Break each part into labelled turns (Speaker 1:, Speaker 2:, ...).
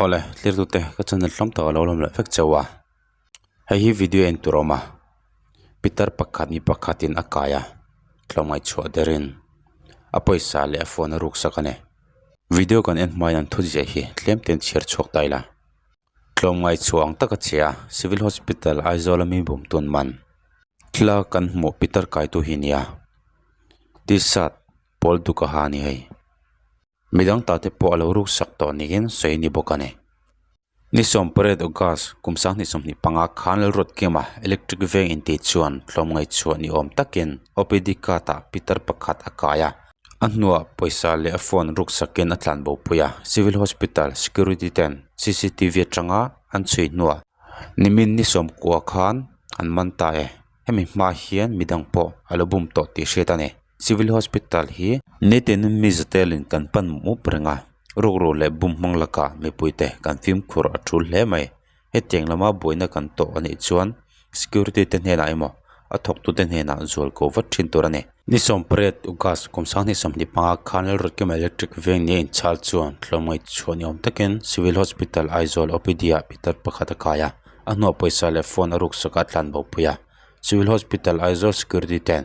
Speaker 1: Awle thlir tute ka channel hlawm tak a lo lawm leh vek chauh a hei hi video en tur a awm a pitar pakhat mi pakhatin a kai a tlawmngaih chhuah derin a pawisa leh a phone a ruk sak a ni video kan en hma hian an thu ziah hi tlem te an chhiar chhuak ta ila tlawmngaih chhuah ang taka che a civil hospital Aizawl a mi bum tun man thla kan hmuh pitar kai tu hi nia t-shirt pawl duk a ha a ni hei. Midang ta te pawh a lo ruk sak tawh niin sawi a ni bawk a ni. Ni sawmpariat August kum 2025 khan Lalruatkima electric veng intih chuan tlawmngaih chhuah ni awm takin OPD card ah pitar pakhat a kai a. A hnuah pawisa leh a phone ruk sakin a tlan bo pui a, Civil Hospital security ten cctv atanga an chhui hnuah nimin ni sawmkua khan an man ta e. Hemi hma hian midang pawh a lo bum tawh tih hriat a ni. Civil Hospital hi nitin mi zatelin kan pan mup reng a, rukru leh bum hmang lakah mipuite kan fimkhur a tul hle mai. Hetiang lama buaina kan tawh a nih chuan security te hnenah emaw a thawktute hnenah zual ko vat thin tur a ni. Ni sawmpariat August kum 2025 khan Lalruatkima Electric veng nia inchhal chuan tlawmngaih chhuah ni awm takin Civil Hospital Aizawl OPD ah pitar pakhat a kai a, a hnuah pawisa leh phone a ruksak a tlan bo pui a. Civil Hospital Aizawl security ten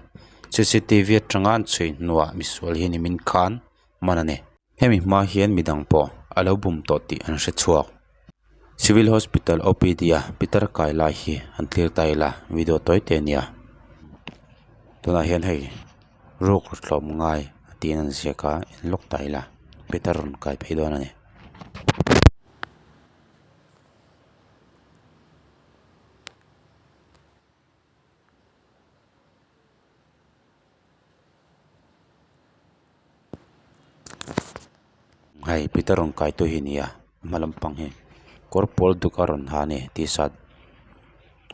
Speaker 1: cctv atanga an chhui hnuah misual hi nimin khan man a ni. Hemi hma hian midang pawh a lo bum tawh tih an hre chhuak. Civil Hospital OPD a pitar kai lai hi an thlir ta ila video tawi te a nia. Tunah hian hei ruk hlawm ngai tiin an ziak a in lawk ta ila pitar rawn kai phei dawn a ni. Hei pitar rawn kai tu hi a ni a a hma lampang hi kawr pawl duk a rawn ha a ni t-shirt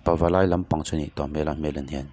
Speaker 1: pavalai lampang chu a nih tawh hmel a hmel en hian.